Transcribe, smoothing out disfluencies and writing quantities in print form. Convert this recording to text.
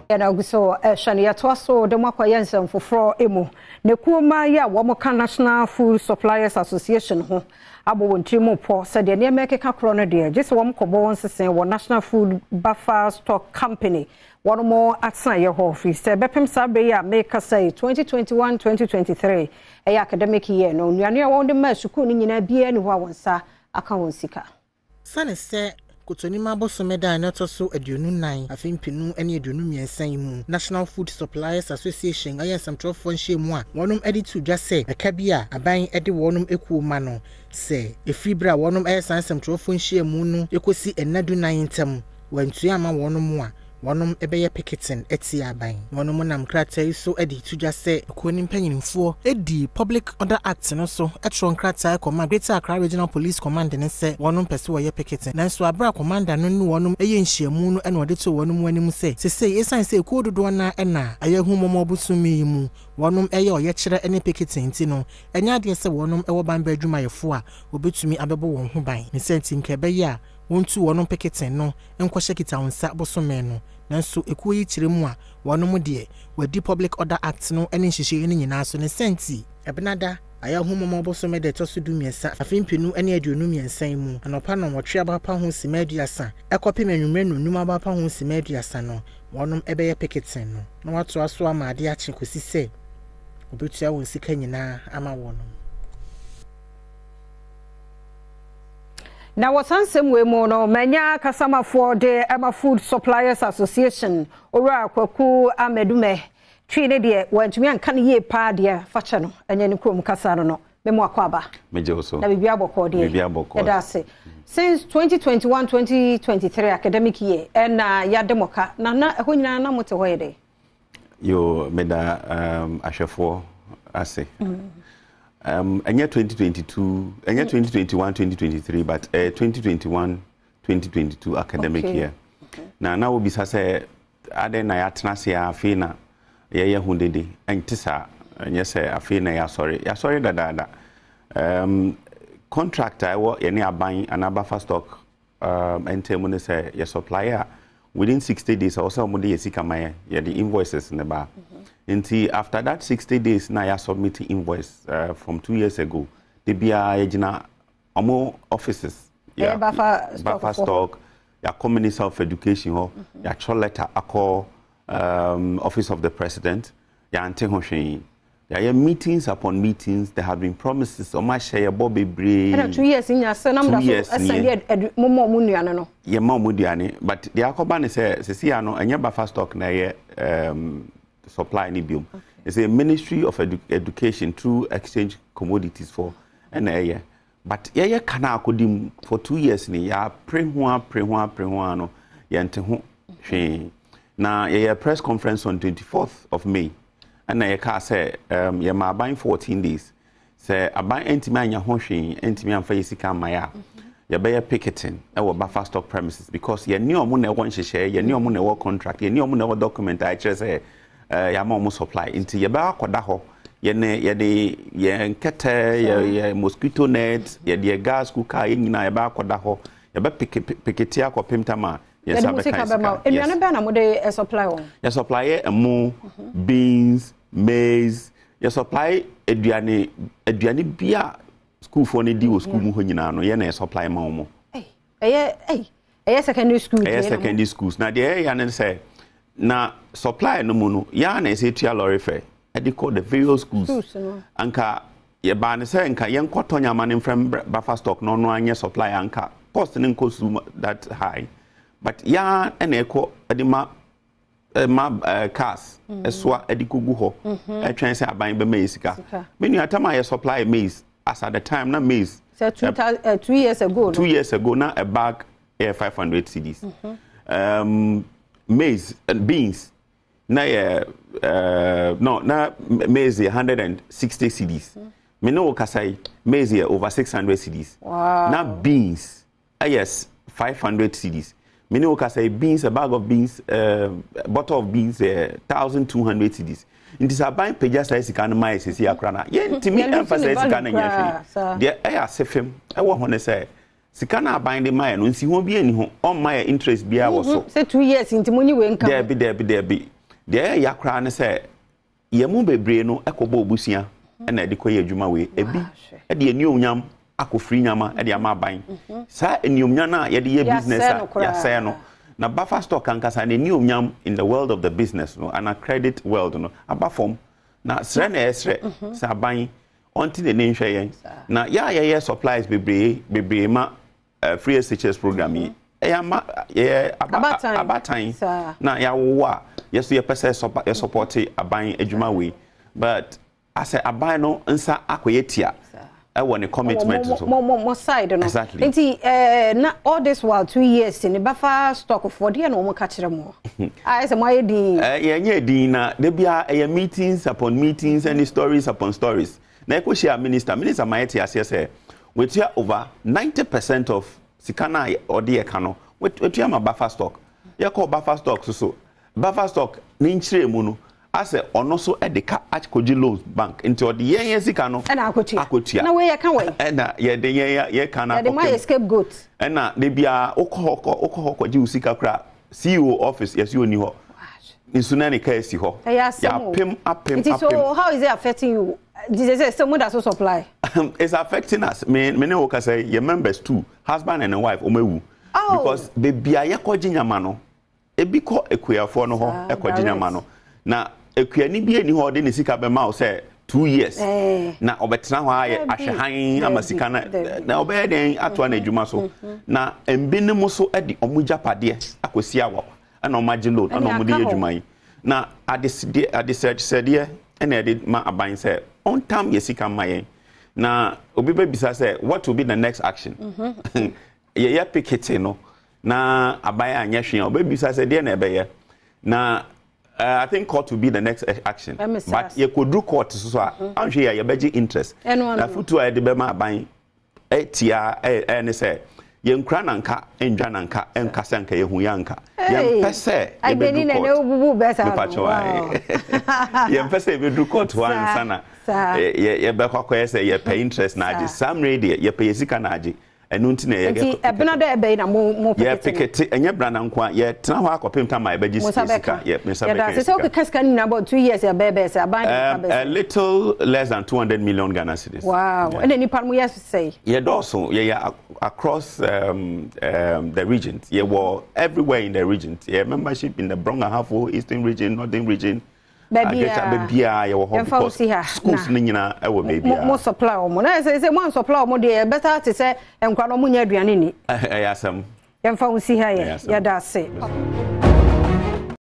Yɛn agu so ɛhwɛ no yɛtoa so de mo akɔyɛ nsɛm foforɔ mu. Na kuo mmaa yi a wɔn ka National Food Suppliers Association ho abɔ wɔn tiri mu pɔ sɛ deɛ nneɛma ɛkeka korɔ no deɛ gye sɛ wɔn kɔbɔ wɔn sese wɔ National Food Buffer Stock Company wɔn mo atenaeɛ hɔ firi sɛ bɛpem saa berɛ yi a merekasa yi 2021-2023 ɛyɛ academic year no nnuane a wɔde maa sukuu no nyinaa biara ni hɔ a wɔn nsa aka wɔn sika. Sane sɛ Kotonima bosome da a ɛtɔ so 24 afe 2023 yi mu, National Food Suppliers Association yɛ nsɛmtwerɛfoɔ nhyiamu a wɔnom de too dwa sɛ ɛka bi a aban de wɔnom kuo ma no sɛ ɛfiri berɛ a wɔnom yɛ saa nsɛmtwerɛfoɔ nhyiamu no kɔsi nna du-nan ntam wɔantua amma wɔnom a wɔnom bɛyɛ piketing atia aban. Wɔnom nam krataa yi so de reto dwa sɛ kuo no mpanyinfoɔ dii Public Order Act no so twerɛ nkrataa kɔmaa Greater Accra Regional Police Command no sɛ wɔnom pɛ sɛ wɔyɛ piketing. Nanso aberɛ a Commander no ne wɔnom yɛ nhyiamu no na ɔde too wɔnom anim sɛ sesei esiane sɛ ekuo dodoɔ no ara na ayɛ ahummɔmɔ bosome yi mu wɔnom yɛ ɔyɛkyerɛ ne piketing nti no ɛnyɛ adeɛ sɛ wɔnom wɔ banbɔ adwumayɛfoɔ a wɔbɛtumi abɛbɔ wɔn ho ban. Ne saa nti nka ɛbɛyɛ a wɔntu wɔnom piketing no nkɔhyɛ Kitawonsa bosome no, nanso ekuo yi kyerɛ mu a, wɔnom deɛ, wɔadi Public Order Act no ne nhyehyɛeɛ no nyinaa so, ne saa nti, Ɛbenada, Ayɛwohomumɔ bosome da ɛtɔ so 13, afe 2023 yi mu, anɔpa nnɔnwɔtwe abapa ho simma 30 kɔpem anwummerɛ nnɔnnum abapa ho simma 30 no, wɔnom bɛyɛ piketing no, na wɔatoa so ama adeɛ akye kɔsi sɛ wɔbɛtua wɔn sika nyinaa ama wɔnom. Na wɔ saa nsɛm wei mu no, manya kasamafoɔ de ma Food Suppliers Association, Owura Kwaku Amedume. Twi ne deɛ, wantumi anka no yie paa deɛ, fa kyɛ no, ɛnyɛ ne kurom kasa no no. Me mu akɔ aba. Megye wo so. Na biribi abɔkɔ deɛ. Biribi abɔkɔ. Ɛda ase. Since 2021-2023 academic year, ɛna yɛade mo ka. Na na ɛhɔ nyinaa na mote hɔ yɛ dɛ? Yo, meda um, ahwɛfoɔ ase. Ɛnyɛ 2022, ɛnyɛ 2021 2023 but uh, 2021 2022 academic year. Na wobisa sɛ adɛn na yɛatena ase a afei na yɛyɛ ho dede. Ɛnte saa. Ɛnyɛ sɛ afei na yɛasɔre. Yɛasɔre dadaada. Contract a ɛwɔ yɛne aban anaa buffer stock ntam ne sɛ yɛ supply a within 60 days ɛwɔ sɛ wɔde yɛ sika ma yɛ, yɛde invoices ne ba. Nti after that 60 days na yɛ submit invoice from 2 years ago, de biara yɛgyina ɔmo offices. Yɛ buffer stock, yɛakɔ Minister of Education hɔ, yɛatwerɛ letter akɔ Office of the President, yɛante ho hwee. Yɛayɛ meetings upon meetings, there have been promises, ɔmo ahyɛ yɛ bɔ bebree. Ɛna 2 years nya sɛ nam da so ɛsɛn deɛ ɛdu mo ma ɔmo nnuane no. Yɛma ɔmo aduane, but deɛ akɔba ne sɛ sisi ano ɛnyɛ buffer stock na ɛyɛ supply ne biom. Ɛsɛ Ministry of Education through Exchange Commodities for ɛna ɛyɛ, but yɛyɛ ka na akɔdi mu for 2 years ni, yɛapere ho apere ho apere ho ano, yɛnte ho hwee. Na yɛyɛ press conference on 24th of May, ɛna yɛkaa sɛ yɛma aban 14 days, sɛ aban ntumi anya ho hwee, ntumi amfa yɛ sika ama yɛ a, yɛbɛyɛ picketing ɛwɔ buffer stock premises, because yɛne ɔmo na ɛwɔ nhyehyɛe, yɛne ɔmo na ɛwɔ contract, yɛne ɔmo na ɛwɔ document a ɛkyerɛ sɛ yɛama ɔmo supply. Nti yɛbɛkɔ akɔda hɔ, yɛne yɛde yɛn kɛtɛ, yɛ mosquito net, yɛde yɛ gas cooker, yɛn nyinaa yɛbɛ akɔda hɔ, yɛbɛ picket akɔpem tam a yɛn nsa bɛka yɛ sika. Nnuane bɛn na mode supply wɔn? Yɛ supply yɛ ɛmo, beans, maize, yɛ supply aduane bi a schoolfoɔ no di wɔ school mu hɔ nyinaa no, yɛn na yɛ supply ma wɔn. Ɛyɛ secondary school? Ɛyɛ secondary schools. Na deɛ ɛyɛ ya ne sɛ na supply no mu no, yɛa na ɛsɛ etua lorry fare ɛde kɔ the various schools. Anka yɛbaa ne sɛ nka yɛnkɔtɔ nyama no mfrɛ buffer stock na ɔno anyɛ supply, anka cost no nkɔ so that high, but yɛa ɛna ɛkɔ ɛde ma cars ɛsoa ɛde kɔgu hɔ, ɛtwɛn sɛ aban bɛma yɛ sika. Me nua, tam a yɛ supply maize, as at the time na maize Sɛ 2 years ago no. 2 years ago na a bag yɛ 500 cedis. Maize and beans na yɛ no, na maize yɛ 160 cedis. Me ne wo kasa yi, maize yɛ over 600 cedis. Na beans ɛyɛ 500 cedis. Me ne wo kasa yi, beans, a bag of beans, bottle of beans yɛ 1200 cedis. Nti sɛ aban pagya saa sika no ma yɛ sisi akora na yɛntumi ɛmfa saa sika no nyɛ hwee. Deɛ ɛyɛ ase fam ɛwɔ ho ne sɛ sika no aban de ma yɛ no, nsi ho bi ani ho, ɔmma yɛ interest biara wɔ so. Sɛ 2 years nti mo nyi wei nka. Dɛbi, dɛbi, dɛbi. Deɛ ɛyɛ ya koraa ne sɛ yɛn mu bebree no kɔbɔ obusua na ɛde kɔyɛ adwuma wei. Ebi de anuonyam akɔfiri nyama de ama aban. Saa anuonyam no a yɛde yɛ business a yɛasɛe no. Na buffer stock ankasa n'anuonyam in the world of the business no anaa credit world no aba fam. Na srɛ na yɛsrɛ sɛ aban ɔnte n'ani nhwɛ yɛn. Na yɛ a yɛyɛ supplies bebree bebree ma free SHS program yi ɛyɛ ama yɛyɛ abatan na yɛawowo a yɛso yɛpɛ sɛ yɛsupɔte aban adwuma wei, but asɛ aban no nsa akɔyɛ tia ɛwɔ ne commitment so. Mo side no. Exactly. Nti na all this while 2 years ni buffer stock foɔ deɛ na wɔn ka kyerɛ mo a ɛsɛ mo ayɛ din? Yɛnyɛ din na de bia ɛyɛ meetings upon meetings and stories upon stories. Na ɛkɔhyia minister ma yɛte aseɛ sɛ wɔatua over 90% of sika no a ɔde yɛ ka no, wɔatua ma buffer stock. Yɛkɔ buffer stock so, buffer stock ne nkyerɛ mu no asɛ ɔno so de ka akɔgye loans bank, nti ɔde yɛn yɛn sika no ɛna akɔtua. Akɔtua. Na wei yɛ ka wɔ ɛna yɛde yɛn yɛ ka no. Yɛde mo ayɛ scapegoat. Ɛna de bia wokɔ hɔ kɔgye wo sika kora, CEO office yɛsi onni hɔ, nso na ne ka esi hɔ. Ɛyɛ asɛm o. Yɛapem apem. Nti so apem. How is it affecting you? Nti sɛ mo da so supply? It's affecting us. Me ne wo kasa, yɛ members two, husband and a wife, ɔmo ewu. Oh. Because beebi a yɛkɔgye nyama no, ebi kɔ ekuafoɔ no hɔ ɛkɔgye nyama no, na ekuani bi eni hɔ ɔde ne sika bɛma wo sɛ 2 years na ɔbɛtena hɔ ayɛ ahwɛ hann ama sika no na ɔbɛyɛ den atoa n'adwuma so. Na mbinom nso de ɔmo gyapadeɛ akɔsi awawa ɛna ɔmo agye loan ɛna ɔmo de yɛ adwuma yi. Na adesedeɛ adesrɛdeɛ ɛna yɛde ma aban sɛ ɔntam yɛ sika mma yɛn. Na obi bɛbisa sɛ, what will be the next action? Yɛyɛ picket no na aban anyɛ hwee a, ɔbɛbisa sɛ deɛ na ɛbɛyɛ na I think court will be the next action. But yɛkɔduru court so a, anhwɛ yɛ a yɛbɛgye interest. Na foto a yɛde bɛma aban tia ɛɛ ne sɛ yɛnkura nanka ndwa nanka nka sɛ nka yɛhu yɛ anka yɛmpɛ sɛ yɛbɛduru court. Mepakyɛw, yɛmpɛ sɛ yɛbɛduru court hɔ ansa na yɛbɛkɔ akɔyɛ sɛ yɛpɛ interest na agye. Saa mmerɛ yi deɛ, yɛpɛ yɛ sika na agye. Ɛno nti na yɛ Nti ɛbena dɛ ɛbɛyi na mo yɛ picket. Ɛnyɛ brana nko a, yɛtena hɔ akɔpem tam a yɛbɛgye sika. Yɛ nsa bɛka sɛ wokeka sika no nyinaa bɔ 2 years, ɛbɛɛ sɛ aban de ka? A little less than 200 million Ghana cedis. Wow, ɛna nipa no mo yɛ sɛi? Yɛdɔɔso. Yɛyɛ across the region. Yɛwɔ everywhere in the region. Yɛ membership in the Brong Ahafo, Eastern Region, Northern Region, baabiara yɛwɔ hɔ, because schools no nyinaa ɛwɔ baabiara. Mo supply wɔn na sɛ mo an supply wɔn deɛ, yɛbɛsa te sɛ nkwa na wɔn nyɛ aduane ni. Ɛyɛ asɛm. Yɛmfa wo si ha, yɛ yɛda ase.